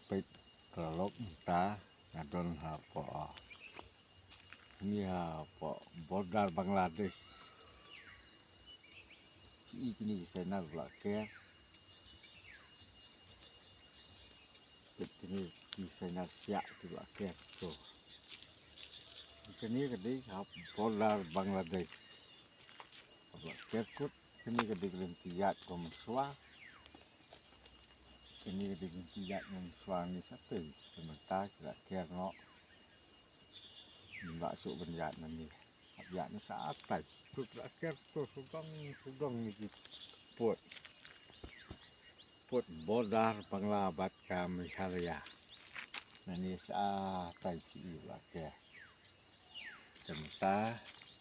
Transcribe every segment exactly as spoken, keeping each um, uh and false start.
Peit paralok, mynta nga don hapoh, ni hapoh border Bangladesh. Peit kine ki sainar ba la ker. Peit kine ki sainar siah ki ba la ker to. Kane ka dei ha border Bangladesh. Ba la ker kut, kane ka dei ka lynti ïaid ba mynshuwa. Kane ka dei ka lynti ïaid ba mynshuwa, ni sa peit, te mynta ki la ker noh. Ngim lah shuh ban ïaid nangne. Hap ïaid na shatai. Kut la ker to, sudong sudong ni ki pud. Pud border Bangla bad ka Meghalaya. Nangne shatai ki la ker. Te mynta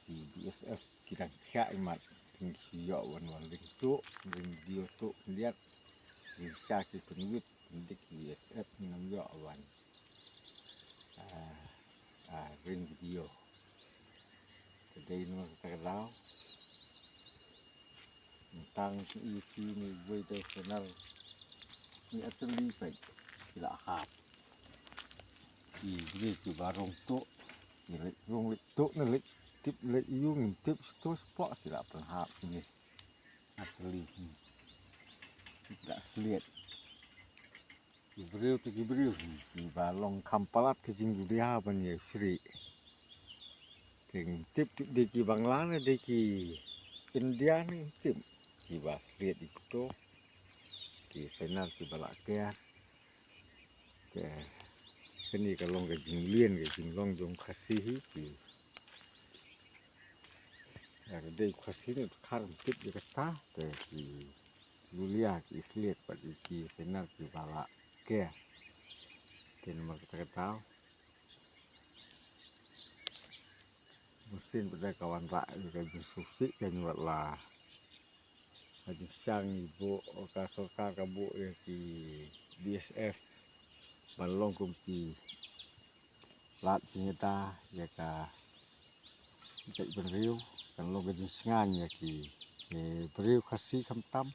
ki B S F ki dang thiah imat. Ki ïoh wan wan ring tuh, ring video tuh khyndiat. Ring sha ki pynwit, pyndik ki B S F ki nang ïoh wan. Ah, ah, ring video. Te dei namar kata ka daw. Tang ki i ki ni wei dei sainar ni asli peit ki la hap. Ki briew ki ba rung tuh, ki leit rung leit tuh ne leit tip leit ïung tip shuh shuh ki la pynhap ni. Asli ni. Ki la sliat. Ki briew te ki briew, ki ba long kham palat ka jingduda ban ïa sri. Te ngim tip tip dei ki Bangla ne dei ki India ne ngim tip. Ki ba sliat ïa kito ki sainar ki ba la ker. Te kane ka long ka jinglien ka jinglong jong Khasi hi ki. Ïa ka dei Khasi ne dkhar ngim tip ïa kata te ki Lulia ki sliat pat ïa ki sainar ki ba la ker. Te namar kata ka daw. Mynsiem pat da ka wanrah ïa ka jingsngewsih ka, ngi wat la ka jingshang i buh, ka sorkar ka buh ïa ki B S F ban long kum ki lad jingïada ïa ka jaitbynriew, kan long ka jingsngain ïa ki, eh, briew Khasi khamtam,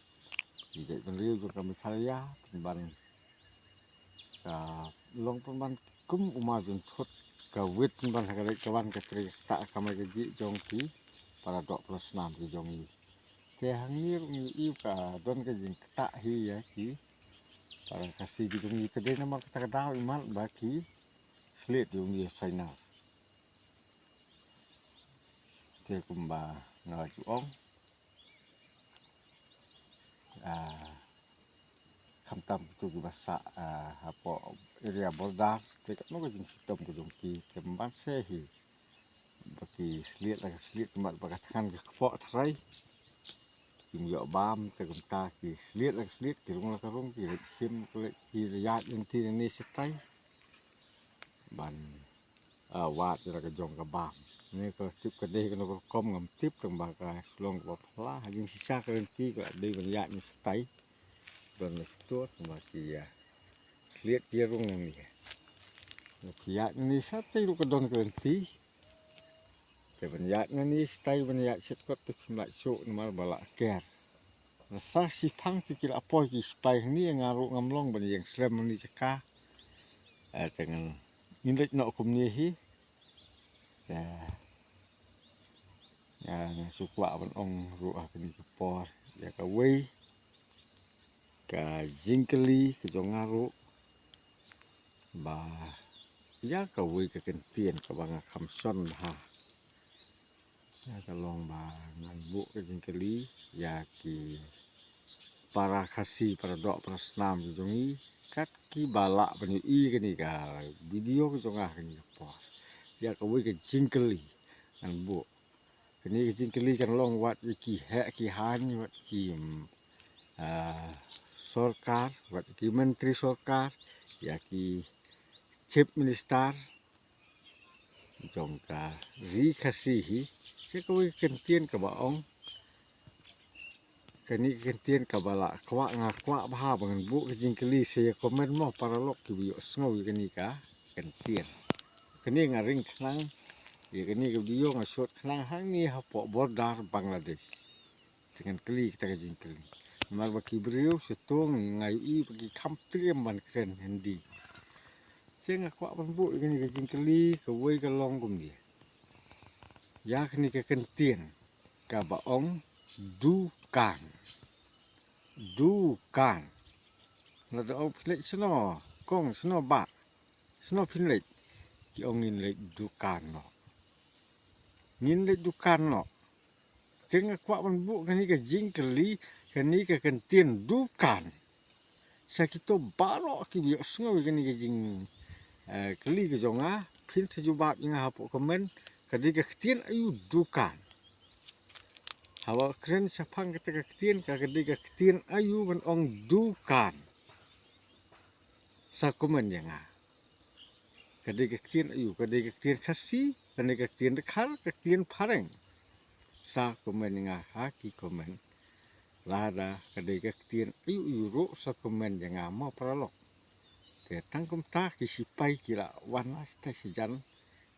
ki jaitbynriew jong ka Meghalaya, pynban ka long pynban kum u mar jong thut ka wit pynban ha ka leit ka wan ka trei ka ktah ka kamai kajih jong ki para doh para snam ki jong ngi. Te hangne ruh ngi ïohi ka don ka jingktah hi ïa ki para Khasi ki jong ngi, te dei namar kata ka daw imat ba ki sliat ïa u sainar. Te kumba nga la ju ong, ah, khamtam kito kiba sah, ah, hapoh area border, te katno ka jingshitom ka jong ki, te mynban se hi ba ki sliat la ka sliat, kumba ba ka thngan ka kpoh tharai. Kim ïoh bam, te kumta ki sliat la ka sliat, ki rung la ka rung, ki leit shim, ki leit, ki ïaid lynti nangne shatai ban, ah, wad ïa la ka jong ka bam. Ne ka tip ka dei kano ka rukom ngam tip, tang ba ka shlong kaba phylla, ha jingshisha ka lynti ka la dei ban ïaid ne shatai. Don la stur, tang ba ki, ah, sliat ki rung nangne. Ki ïaid nangne shatai ruh ka don ka lynti. Te ban ïaid nangne shatai ban ïaid shet kot te kim lah shuh namar ba la ker. Nasa shiphang te ki la poi ki sipai hangne, nga ruh ngam long ban ïeng slem hangne jaka. Eh, te ngan, ngin leit noh kumne hi. Te nga, nga shu kwah ban ong ruh ha kine ki por ïa kawei ka jingkylli ka jong nga ruh ba ïa kawei ka kyntien kaba nga kham shon bha. Ïa ka long ba ngan buh ka jingkylli ïa ki para Khasi, para doh para snam ki jong ngi, kat kiba lah ban ïohi kane ka video ka jong nga ha kane ka por. Ïa kawei ka jingkylli ngan buh. Kane ka jingkylli kan long wat ïa ki heh ki haiñ, wat ki, mm, ah, sorkar, wat ki myntri sorkar, ïa ki chief minister jong ka ri Khasi hi. Sa kawei ka kyntien kaba ong, kane ka kyntien kaba la kwah, nga kwah bha ba ngan buh ka jingkylli, sa ïa comment mo paralok kiba ïohsngew ïa kane ka kyntien. Kane nga ring khnang ïa kane ka video, nga shoot khnang hangne hapoh border Bangladesh. Te ngan kylli kata ka jingkylli. Namar ba ki briew sha to nga ïohi ba ki kham triem ban kren Hindi. Te nga kwah ban buh ïa kane ka jingkylli, kawei ka long kumne. Ïa kane ka kyntien kaba ong dukan. Dukan. Lada ong phi leit shano kong, shano bah, shano phin leit? Ki ong ngin leit dukan noh. Ngin leit dukan noh. Te nga kwah ban buh kane ka jingkylli, kane ka kyntien dukan. Sa kito baroh kiba ïohsngew ïa kane ka jing, eh, kylli ka jong nga, phin sa jubab ïa nga hapoh comment, ka dei ka ktien aïu dukan. Haba kren shaphang kata ka ktien, ka dei ka ktien aïu ban ong dukan. Sa comment ïa nga. Ka dei ka ktien aïu, ka dei ka ktien Khasi, ka dei ka ktien Dkhar, ka ktien Phareng. Sa comment ïa nga ha ki comment. Lada ka dei ka ktien aïu aïu ruh sa comment ïa nga mo paralok. Te tang kumta ki sipai ki la wan la sha tai sha jan,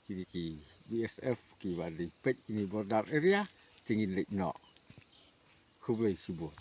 ki dei ki B S F kiba dei peit kine border area, te ngin leit noh. Khublei shibun.